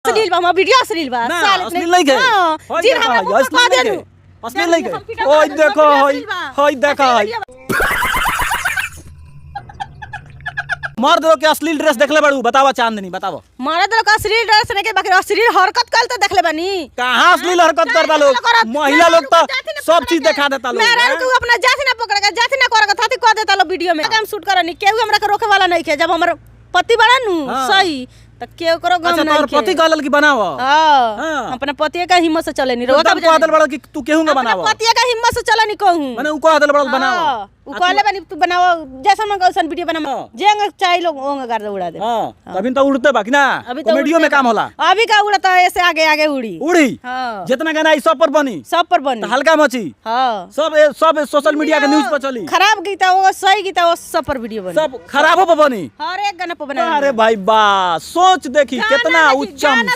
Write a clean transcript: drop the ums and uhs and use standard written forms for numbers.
अश्लील बा, हमर वीडियो अश्लील बा। ना, साल अश्लील नहीं के। हां, होय जी देखा, हमरा होय, मुंह पर अश्लील कह नहीं देनु। के। अश्लील नहीं हम के। पीटब ओय ना, देखो, हमर होय, वीडियो अश्लील बा। होय देखा, होय। अश्लील वीडियो मर्द लोग के अश्लील ड्रेस देखले बाड़ू? बतावा चांदनी, बतावा। मर्द लोग अश्लील ड्रेस नहीं के, बाकी अश्लील हरकत कल तो देखले बानी। कहाँ अश्लील हरकत करता लोग? महिला लोग तो सब चीज दिखा देता लोग। मेहरारू हैं? के अपना जाति ना पकड़ के, जाति ना कर के थाती कह देता लोग वीडियो में। हम शूट करनी, केहू हमरा के रोके वाला नहीं के। जब हमर पति बड़ा नु सही त केहू करो गम अच्छा, नहीं तोहर के। पति कहलल कि बनाव? हां। हाँ। अपना पति का हिम्मत से चले नहीं रोका। एकदम कह देल बड़ा कि तू केहू के अपना बनाव? पति का हिम्मत से चले नहीं कहूं। माने उ कह देल बड़ा बनाव? हाँ, उ कहले बानी तू बनाओ, जैसा मन वैसन वीडियो बना। जेंग चाहे लोग ओंग कर दे, उड़ा दे। हां, तभी तो उड़ते बाकी ना। अभी तो कॉमेडियो में उड़ते काम बा। होला। अभी का उड़ता है, ऐसे आगे आगे उड़ी। उड़ी। हाँ। जितना गाना आई सब पर बनी। सब पर बनी। तो हल्का मची। हाँ। सब सब सोशल मीडिया के न्यूज पर चली। खराब गीता वो, सही गीता वो, सब पर वीडियो बनी। सब खराबो पर बनी। हर एक गाना पर बना। अरे भाई बा, सोच देखी गाना कितना देखी, उच्चम गाना।